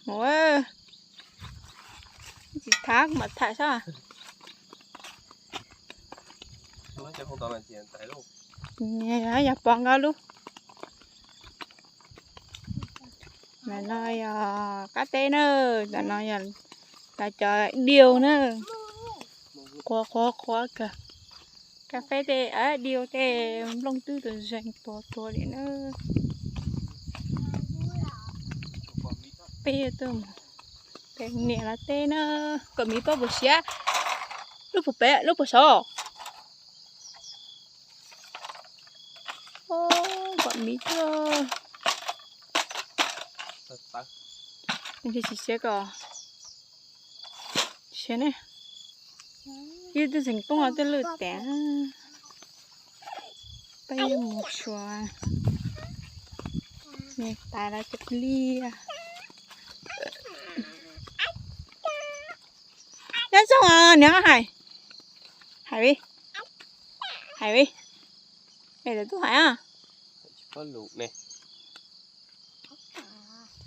Ua, tsis thab mas tham sab. Yog pom nkaus lub. Ntawm no yog qab teb na, ntawm no yog cov diu na, qhuav qhuav qhuav kawg. Kas fes tej diu tej nplooj twb tus zeeg tuag tuag li na. Peb tuaj mus pem niam lawv teb na, kom miv pab puas siab, lub puas pem lub puas saud. Kom miv tuaj. Tsis siab ko. Siab ne. Ib tug tseem poob hauv tej lwj tiam. Peb yuav mus xyuas niam tais lawv cov liaj. Nyob zoo os niam hais. Hais vij. Hais vij. Es lawv twb hais os.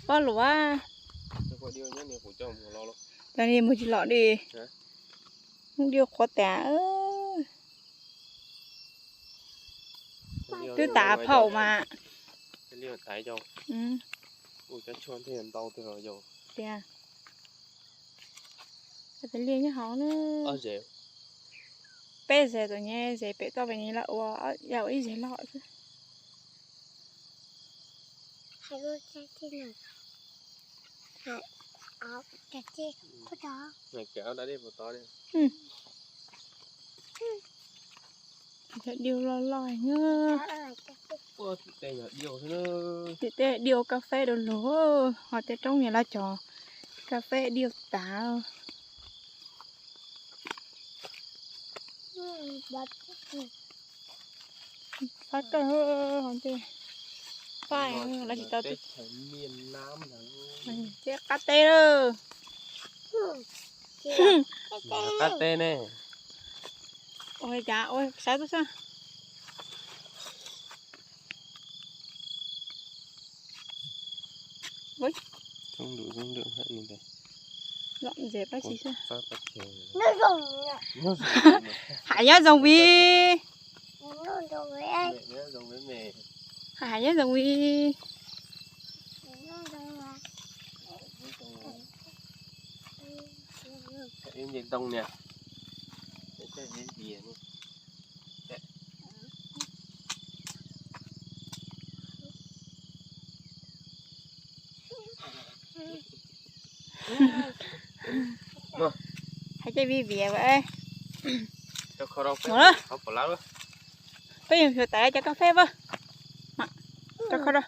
Pob luam. Cov niag mus tsis los li. Diu qhuav tas. Twb tas phaum mas. Tias, tais liaj nyob hauv na. Peb zes tom nyem zes pem toj pem nyem los ua, yog ua ib zes loj xwb. Cov diu loj loj nyob. Tim tej diu kas fes dua lug, ho tej roob niam lawv cov kas fes diu tas. Fab kawg, fab lawv tsis tau. Qab teb lawm. Qab teb ne. Ua cas ua saib tub sab. Lom zem pab tsis xwb. Hais nyob zoo vij. Hais nyob zoo vij. Hais ces vij vias. Peb yuav xyuas tais cov kas fes pab. Rau kho rau.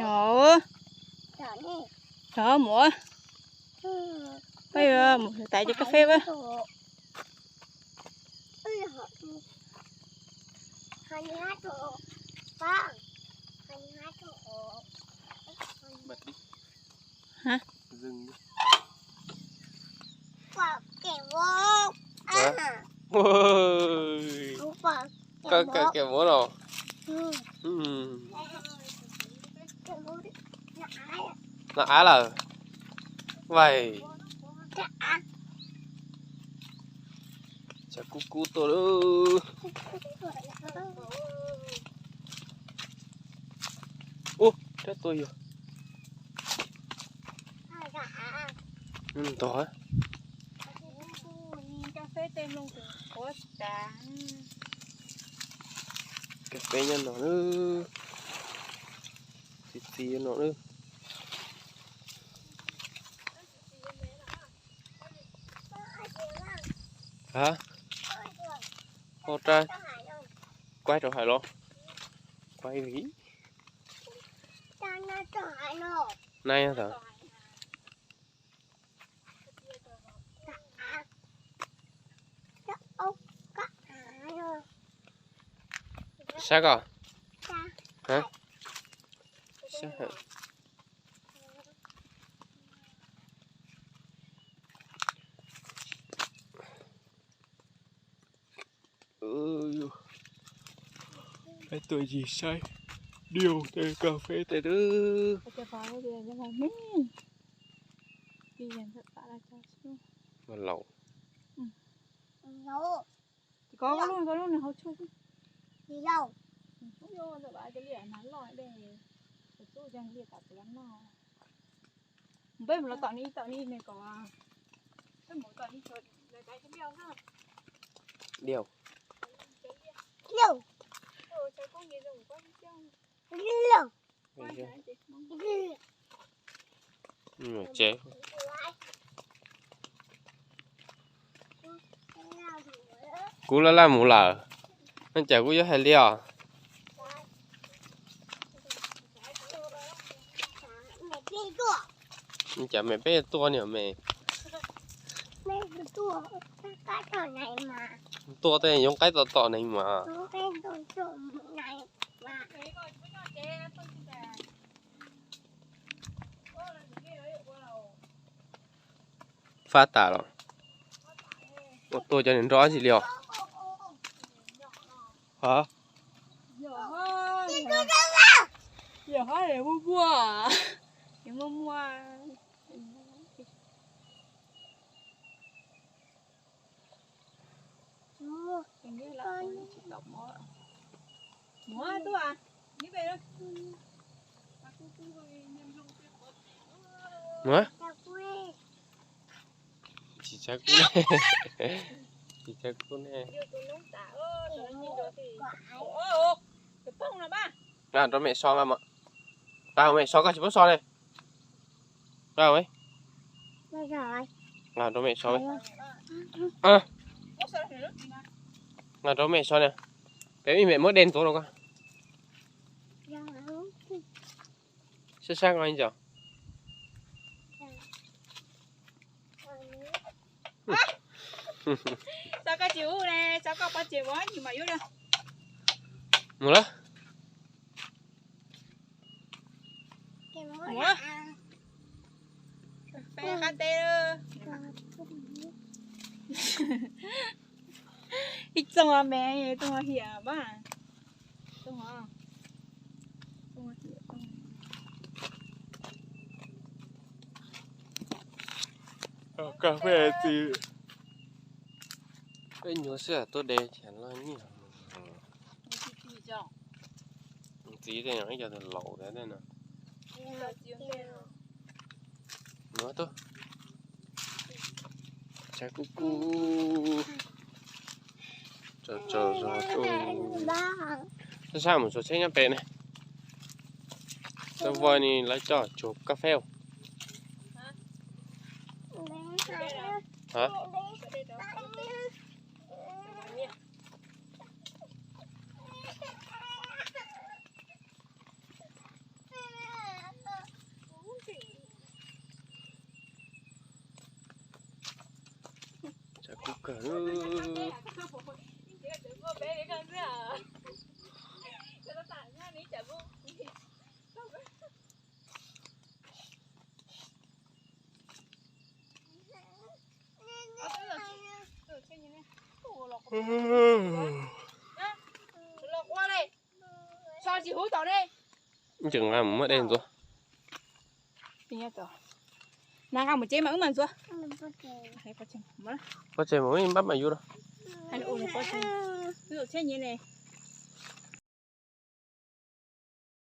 Yog, yog mus. Peb yuav mus xyuas tais cov kas fes pab. Koj kawm kawm muab los. No av lawm. Vajtshav kub kub tuaj lawm. Ub, rab tua yog. Ntog. Kas fes nyob no na. Txiv txiv no na. Ha, ho rab quaib rau hais los? Quaib li. Nai tod. Saib ko. Saib hawm. Peb tuaj yig saib diav tej kas fes tej nawb. Laus. Peb mus tom ni tom ni ne kom, peb mus tom ni, diav. Tsev. Kuv laj laj mus lawm, no cas kuv yuav hais li os? Cas me peb tuaj niam me, tuaj tej yoov qaib tom tom neeg mas. Fab tas los? Ua tuaj cov niag nroj tsis li os? Yog hab muaj muaj, muaj muaj. Tsis tsav kub, tsis tsav kub ne. Nqa rau mem so, nqa, mem so koj tsis paub so ne. Nqa, nqa rau mem so. Nqa rau mem so na. Peb ib mem muab dej ntxuav rau koj. Sab sab koj ib co. Xav koj tsis ub ne, xav koj pov tseg ua nyi mas yuav. Mus lawm. Peb qab teb. Ib txoog me, txoog hiam mas. Kas fes txiv, peb nyuag xwb tuaj de ces loj nyiaj. Txiv tej no ib co laus thiab no. Tsav kub kub. Tsaug zog tuaj. Sab sab mus tsuag tsheb nyob pem ne. Tau voi ni lawv coj tsuag kas fes. Tsav kub kawg. Tseem nqa mus muab dej ntxuav. Na nqa mus tsev mas wb mam ntxuav. Pov tseg mus wb npab mam yug los.